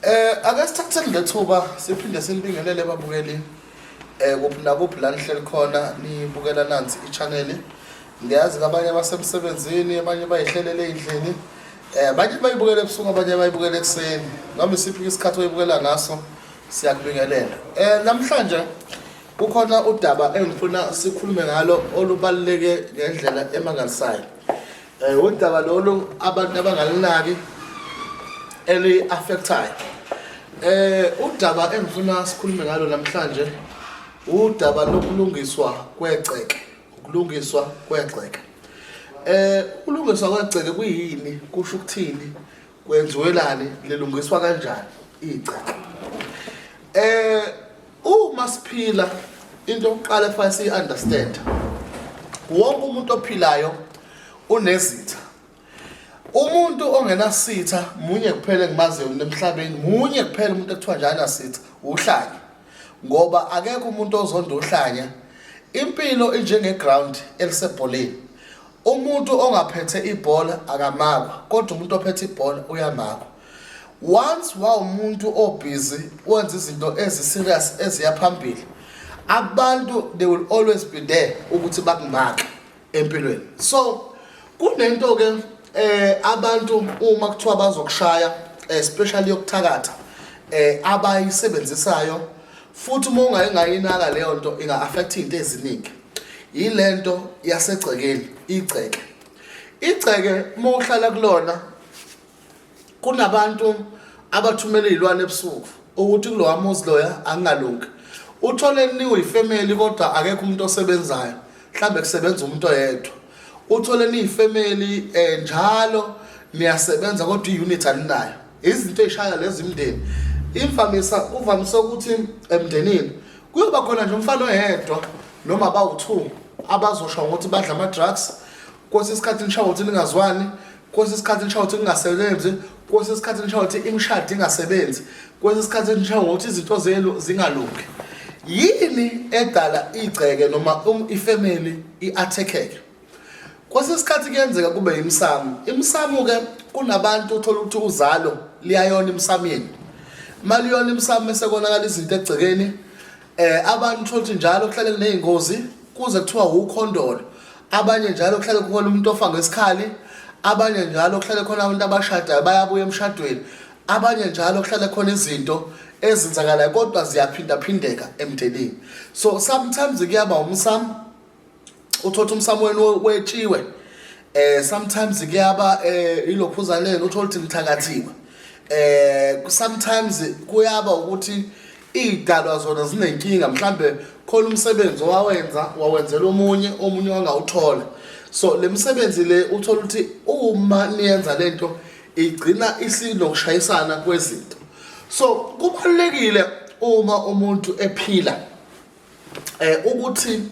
Ake sithatheni lethuba siphinde sinibingelele babukeli kuphi nakuphi la nihleli khona nibukela nansi i-channel. Ngiyazi abanye abasemsebenzini, abanye bayihlelele ey'ndlini, abanye bayibukela ebusuku, abanye bayibukela ekuseni. Noma isiphi isikhathi oyibukela ngaso siyakubingelela. Namhlanje kukhona udaba engifuna sikhulume ngalo olubaluleke ngendlela emangalisayo. Udaba lolu abantu abangalinaki eli-affectayo. Udaba engifuna sikhulume ngalo namhlanje udaba lokulungiswa kwegceke, ukulungiswa kwegceke. Ukulungiswa kwegceke kuyini? Kusho ukuthini? Kwenziwelani? Lilungiswa kanjani igceke? Uma siphila into yokuqala efanele siyi-understand, wonke umuntu ophilayo unezitha. Umuntu ongenasitha munye kuphela engimaziyo mina emhlabeni, munye kuphela umuntu ekuthiwa nje anasitha, uhlanya. Ngoba akekho umuntu ozonda uhlanya. Impilo injenge-ground elisebholeni. Umuntu ongaphethe ibhola akamakwa, kodwa umuntu ophethe ibhola uyamakwa. Once wawumuntu obhizi wenza izinto ezi-serious eziya phambili, abantu they will always be there ukuthi bakumake empilweni. So kunento ke abantu uma kuthiwa bazokushaya, especially yokuthakatha, abayisebenzisayo, futhi uma ungayingayinaka leyo nto inga-affect izinto eziningi. Yilento yasegcekeni, igceke. Igceke uma uhlala kulona kunabantu abathumela izilwane ebusuku ukuthi kulowa muzi loya angalungi. Uthole niwuyifamily kodwa akekho umuntu osebenzayo, mhlambe kusebenza umuntu oyedwa. Uthole niyifamily njalo niyasebenza kodwa i-unit aninayo. Izinto ezishaya lezi imndeni. Imvamisa kuvamise ukuthi emndenini kuyoba khona nje umfana oyedwa noma bawu-2 abazosho ngokuthi badla ama-drugs. Kwesinye isikhathi nishawa ukuthi ningazwani, kwesinye isikhathi nishawa ukuthi ningasebenzi, kwesinye isikhathi nishawa ukuthi imishado ingasebenzi, kwesinye isikhathi nishawa ngokuthi izinto zenu zingalungi. Yini edala igceke noma ifamily i-attack-eke? Kwesinye isikhathi kuyenzeka kube imsamo. Imsamo-ke kunabantu uthola ukuthi uzalo liyayona emsameni. Uma liyona emsamo bese konakala izinto egcekeni, abantu uthola ukuthi njalo kuhlale kuney'ngozi kuze kuthiwa wukhondolo. Abanye njalo kuhlale kukhona umuntu ofa ngesikhali, abanye njalo kuhlale khona abantu abashadayo bayabuya emshadweni, abanye njalo kuhlale khona izinto ezenzakalayo kodwa ziyaphindaphindeka emndenini. So sometimes kuyaba umsamo, uthola umsamo wenu wetshiwe, sometimes kuyaba ilokhuzaneni, uthola ukuthi nithakathiwe. Sometimes kuyaba ukuthi iy'dalwa zona zinenkinga, mhlambe khona umsebenzi owawenza wawenzela omunye, omunye wangawuthola. So le misebenzi le uthola ukuthi uma niyenza lento igcina isinokushayisana kwezinto. So kubalulekile uma umuntu ephila ukuthi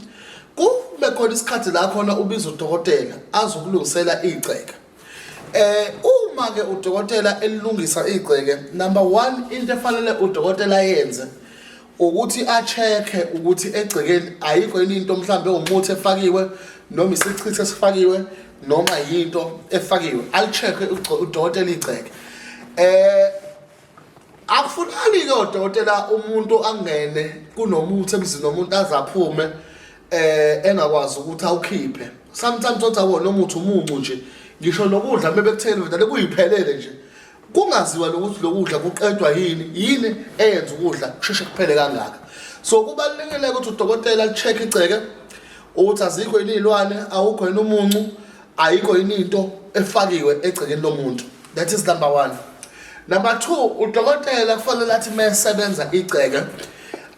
kube khona isikhathi la khona ubiza udokotela azokulungisela igceke. Uma ke udokotela elungisa igceke, number 1 into efanele udokotela ayenze ukuthi a-check-e ukuthi egcekeni ayikho yini into mhlambe umuthi efakiwe noma isichitho esifakiwe noma yinto efakiwe, ali-check-e udokotela igceke. Akufunani ke udokotela umuntu angene kunomuthi emzini womuntu azaphume engakwazi ukuthi awukhiphe. Sometimes uthi awona umuthi umuncu nje, ngisho nokudla mebekutheni vele kuyiphelele nje, kungaziwa nokuthi lokudla kuqedwa yini, yini eyenza ukudla kusheshe kuphele kangaka. So kubalulekile ukuthi udokotela ali-check igceke ukuthi azikho yini iy'lwane, awukho yini umuncu, ayikho yini into efakiwe egcekeni lomuntu. That is number 1. Number 2, udokotela kufanele athi uma esebenza igceke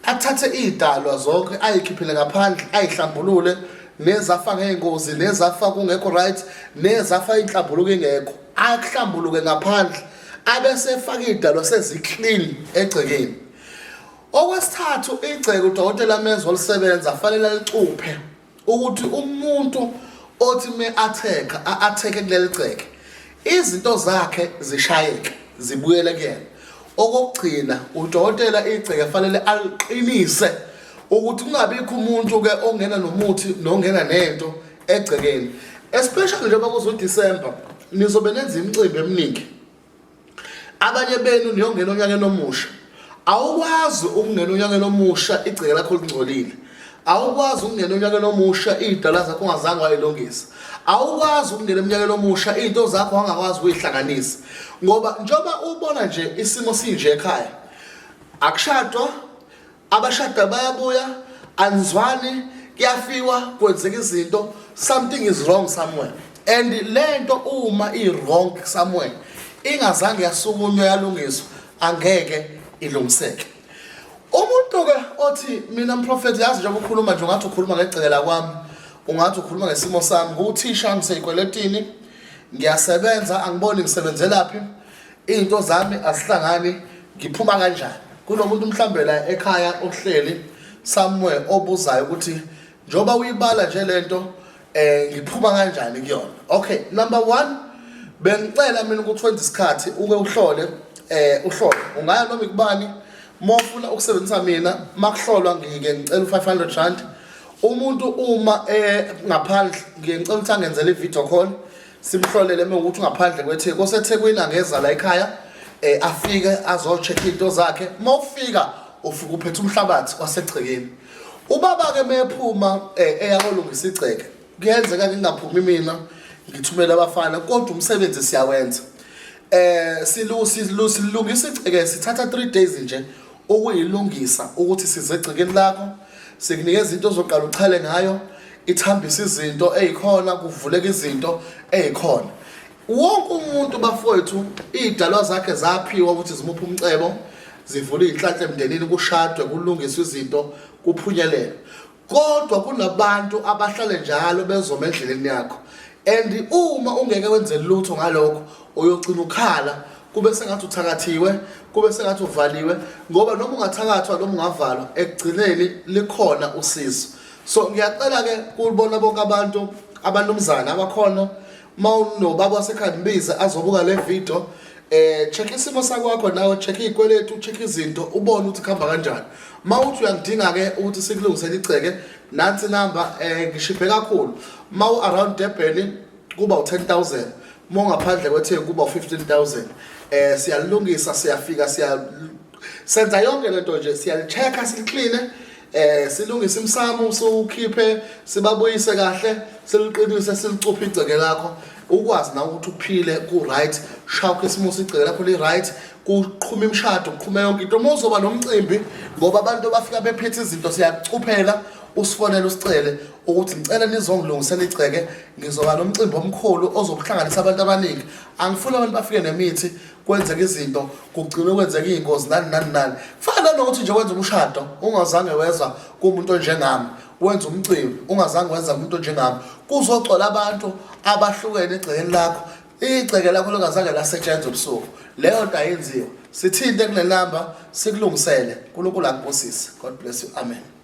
athathe iy'dalwa zonke ayikhiphele ngaphandle, ayihlambulule, nezafa ngey'ngozi, nezafa kungekho right, nezafa inhlambuluko ingekho, akuhlambuluke ngaphandle, abese efaka iy'dalwa sezi-clean egcekeni. Okwesithathu, igceke udokotela mezwa olusebenza fanele alicuphe ukuthi umuntu othi me atheka a-atheke kuleli gceke izinto zakhe zishayeke zibuyele kuyena. Okokugcina, udokotela igceke fanele aliqinise ukuthi kungabikho umuntu ke ongena nomuthi nongena nento egcekeni, especially njengoba kuzo December nizobe nenza imicimbi eminingi. Abanye benu niyongena onyakeni omusha. Awukwazi ukungena onyakeni omusha igceke lakho lingcolile. Awukwazi ukungena onyakeni omusha iy'dala zakho ungazange wayilungisa. Awukwazi ukungena eminyakeni omusha iy'nto zakho wangakwazi ukuyihlanganisa. Ngoba njengoba ubona nje isimo sinje ekhaya, akushadwa, abashada bayabuya, anizwani, kuyafiwa, kwenzeka izinto, something is wrong somewhere. And lento uma i-wrong somewhere ingazange yasukunywa yalungiswa, angeke ilungiseke. Umuntu ke othi mina mprofethi, yazi njengoba ukhuluma nje ungathi ukhuluma ngegceke lakwami, ungathi ukhuluma ngesimo sami, nguthisha ngiseyikweletini, ngiyasebenza angiboni ngisebenzelaphi, izinto zami azihlangani, ngiphuma kanjani? Kunomuntu mhlambe la ekhaya ohleli somewhere obuzayo ukuthi njengoba uyibala nje lento ngiphuma kanjani kuyona. Okay, number 1, bengicela mina ukuthi wenze isikhathi uke uhlole, uhlole ungaya noma ikubani mofuna ukusebenzisa mina. Makuhlolwa ngike ngicela u500 rand. Umuntu uma ngaphandle ngike ngicela ukuthi angenzele i-video call, simhlolele uma ukuthi ungaphandle kweTheku, oseThekwini angeza la ekhaya afike azo-check into zakhe. Mawufika ufika uphethe umhlabathi wasegcekeni. Ubaba ke mephuma eya kolungisa igceke, kuyenzeka ngingaphumi mina ngithumele abafana, kodwa umsebenzi siyawenza. Silungisa igceke, sithatha 3 days nje ukuyilungisa ukuthi size egcekeni lakho, sikunikeza izinto ozoqala uchale ngayo, ithambise izinto ezikhona, kuvuleka izinto ezikhona. Wonke umuntu bafowethu idalwa zakhe zaphiwa ukuthi zimuphe umcebo, zivule inhlanhla emndenini, kushadwe, kulungiswe izinto, kuphunyelelwe. Kodwa kunabantu abahlale njalo bezoma endleleni yakho, and uma ungeke wenze lutho ngalokho uyogcina ukhala, kube sengathi uthakathiwe, kube sengathi uvaliwe, ngoba noma ungathakathwa noma ungavalwa ekugcineni likhona usizo. So ngiyacela ke kubona bonke abantu abanomzana abakhona, uma unobaba wasekhaya mbize azobuka le video, check isimo sakwakho nawe, check izikweletu, check izinto, ubone ukuthi kuhamba kanjani. Uma uthi uyangidinga ke ukuthi sikulungisele igceke, nansi number, ngishiphe kakhulu. Uma u around Durban kuba u10000, uma ungaphandle kweTheku kuba u15000. Siyalungisa, siyafika, siya senza yonke lento nje, siyalichecka, silicleane, silungise imsamo, siwukhiphe, sibabuyise kahle, siliqinise, silicuphe igceke lakho, ukwazi nawe ukuthi uphile ku right. Shaya ukhisimusi igceke lakho li right, kuqhuma imishado, kuqhuma yonke into. Uma uzoba nomcimbi, ngoba abantu bafika bephethe izinto, siyakucuphela, usifonele usicele ukuthi ngicela nizongilungisela igceke, ngizoba nomcimbi omkhulu ozokuhlanganisa abantu abaningi, angifuni abantu bafike nemithi, kwenzeka izinto, kugcine kwenzeka iy'ngozi nani nani nani. Kufana nanokuthi nje wenza umshado ungazange weza kumuntu onjengami, wenza umcimbi ungazange wenza kumuntu onjengami, kuzogcwala abantu abahlukene egcekeni lakho, igceke lakho lingazange lasetshenzwa ebusuku. Leyo nto ayenziwa. Sithinte kule namba sikulungisele. uNkulunkulu akubusise. God bless you. Amen.